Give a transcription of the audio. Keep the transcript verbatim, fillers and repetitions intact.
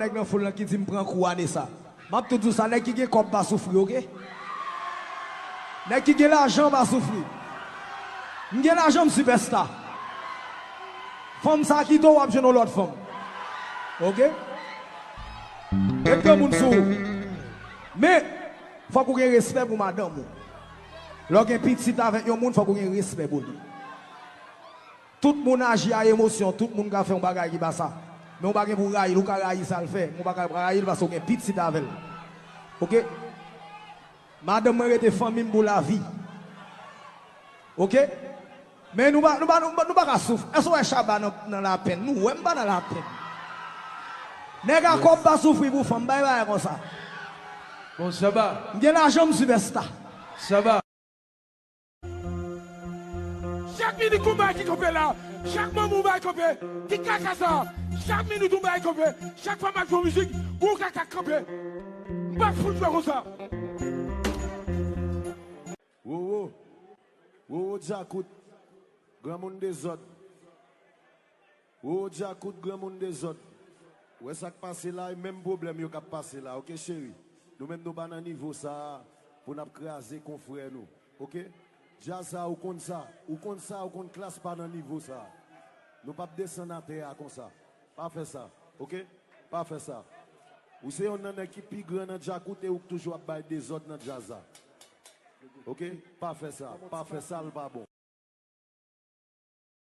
nèg nan foul lan ki di m pran kou ane sa. M ap tou di w sa, nèg ki gen kòb pa soufri, oke? Nèg ki gen lajan pa soufri. M gen lajan, m sipèsta. Fanm sa kite w, w ap jwenn yon lòt fanm. Oke? Met granmoun sou ou. Men, fòk ou gen respè pou madanm ou. Lè w gen pitit avèk yon moun, fòk ou gen respè pou li. Tout moun aji a emosyon, tout moun ka fè yon bagay ki pa sa. Men ou pa gen pou rayi l, ou ka rayi sa l fè, men ou pa ka rayi l paske ou gen pitit avè l. Oke? Madanm mwen rete fanmi m pou lavi. Oke? Men nou pa, nou pa, nou, nou pa ka souf. Èske w wè Shabba nan, nan lapenn? Nou wè m pa nan lapenn. Nèg a kòb pa soufri pou fanm, bay bagay konsa. Bon, Shabba. M gen lajan, m sipèsta. Shabba. Chak minit yon bagay ki kanpe la, chak moman yon bagay kanpe, ki kaka sa, chak minit yon bagay kanpe, chak fwa m ap jwe mizik, yon kaka kanpe. M pa fout jwe konsa. Wowo, wowo djakout, granmoun dezòd. Wowo djakout, granmoun dezòd. Ou wè sa k pase la, e menm pwoblèm yo k ap pase la, oke cheri? Nou menm nou pa nan nivo sa a pou n ap kraze konfrè nou, oke? Djaz sa a, ou konn sa, ou konn sa, ou konn Klass pa nan nivo sa a. Nou p ap desann atè a konsa. Pa fè sa, oke? Pa fè sa. Ou se yonn nan nèg ki pi gran nan djakout e ou k toujou ap bay dezòd nan djaz la. Oke? Pa fè sa, pa fè sa, l pa bon.